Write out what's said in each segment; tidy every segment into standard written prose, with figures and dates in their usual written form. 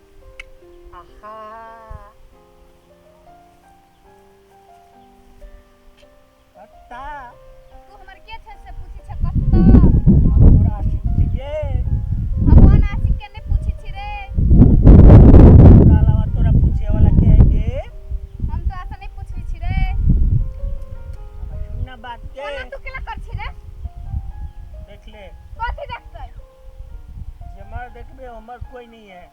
आहा कत्ता तू हमर के छै से पूछै छै कत्ता हम तोरा आशिक छियै हम ओहन आशिक के नहि पूछै छी रे तोरा अलावा तोरा पूछे वाला के है गे हम तोरा से नहि पूछै छी रे सुन ना बात के ओना तू केला कर छी रे देख ले कथी देखतै जेमर देखबे हमर कोई नहीं है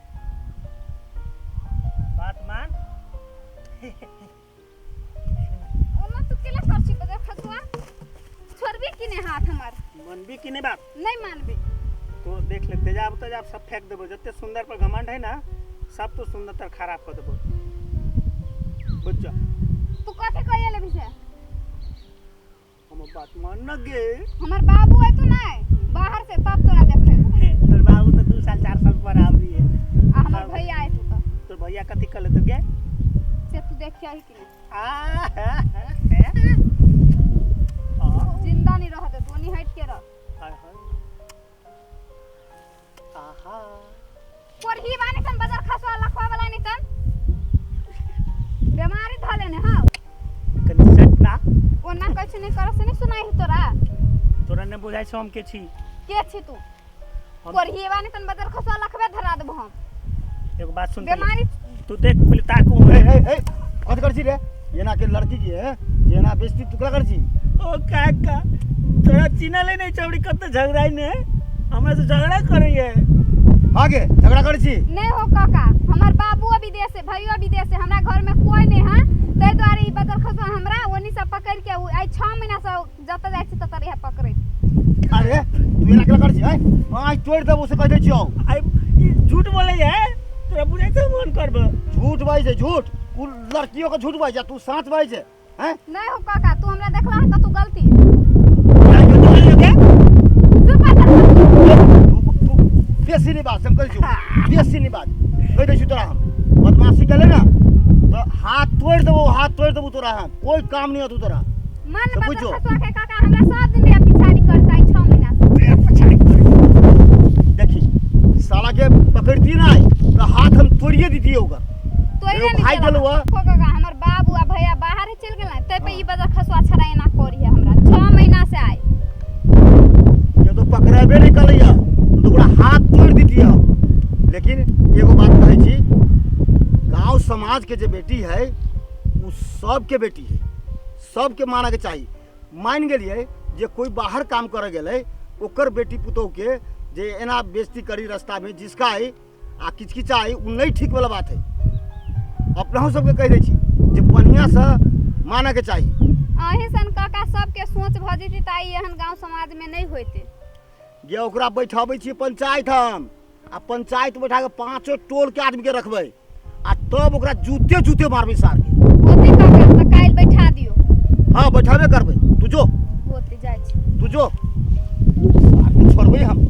बात मान ओना तू केला कर छी बजर खसुआ छोड़बी कि नहि हाथ हमर मनबी कि नहीं बात नहि मानबी तो देख ले तेजाब तेजाब सब फेंक देबो जते सुंदर पर घमंड है ना सब तो सुंदर तर खराब कर देबो बुझ जा तू कथी कहिए लेबी से हमर बात मान न गे हमर बाबू है तो नहीं बाहर से तब तोरा देखेबो हे, तोर बाबू तो 2 साल 4 साल पर आबी है आ हमर भैया है तू तो तोर भैया कथी कर लेतो गे से तू देखिया ही कि नहीं आ हा, हा, हा। आ, जिंदा नहीं रह दे तू नहीं हट के रह हाय हाय आहा कोरही बानी तन बाजार खसवा लखवा वाला नहीं तन बीमारी धले ने हां कनी सट ना ओना कहै छै नहीं कर से नहीं सुनाई ही तोरा तोरा ने बुझाइ छौ हम के छी के छी तू हम कोरही बानी तन बाजार खसवा लखवे धरा देबो हम एगो बात सुन पहिले। बीमारी तू देख पहिले ताकू ए ए ए कथी कर छी रे एना के लड़की के है जेना बेइज्जती तू कर छी ओ काका तोरा चिन्हले नहीं चौड़ी कते झगड़ाई ने हमरा से झगड़ा करैये हाँ गे झगड़ा कर छी नहीं हो काका हमर बाबू विदेश है भैया विदेश है हमरा घर में कोई नहीं है ताहि दुआरे ई बदर खसवा हमरा ओनी से पकड़ के उ आइ 6 महीना से जतऽ जाइ छी ततऽ रहे पकड़ैत अरे तू एना केना कर छी हैं आइ तोड़ि देबो से कहि दै छियौ आई ई झूठ बोले है तोरा बुझाइ छौ मन करबो झूठ बाजै छै झूठ उ लड़कियों के झूठ बाजै छै तू साँच बाजै छै हैं नहीं हो काका तू हमरा देखला है कतौ गलती के चुप बदर खसुआ। तू तू बेसी नहीं बाज हम कहै छियौ बेसी नहीं बाज कहि दै छियौ तोरा हम बदमाशी केले ना तो हाथ तोड़ि देबो हाथ तोड़ि देबो तोरा हम कोई काम नहीं होतौ तोरा मन तऽ बदर बुझो। खसुआ के काका हमरा सब दिन रहे पिछाड़ी करता है 6 महीना से पछाड़ी करे देखी साला के पकड़ती ना तो हाथ हम तोड़िए दीतिए ओकर तोरे एगो नहीं भाई गेलौ गेलौ हो हँ। काका हमर बाबू आ भैया बाहर चलि गेल तै पे ई बदर खसुआ छड़ा एना करी है हमरा 6 महीना से आए ये तो पकड़ेबे नहीं कलैया तो ओकरा हाथ तोड़ि दीतिए हम लेकिन एगो बात कहै छी गांव समाज के जे बेटी है उ सबके बेटी है सबके मानके चाही मान गेलियै जे कोई बाहर काम करे गेलै ओकर बेटी पुतोह के जे एना बेइज्जती करी रास्तामे जिसकाइ आ किचकिचाइ उ नहीं ठीक वाला बात है अपनहु सबके कहि दै छी जे बढ़िआँसँ मानके चाही अहीं सन काका सबके सोच भऽ जेतै तऽ आइ एहन गांव समाज में नहीं होइते जे ओकरा बैठाबै छियै पंचायत हम आ पंचायत बैठा के पांचो टोल के आदमी के रखबै आ तब ओकरा जूते जूते मारबै सार के होते काका तऽ काल्हि बैठा दियौ हाँ बैठाबे करबै तू जो होते जाइ छी तू जो सार के छोड़बै हम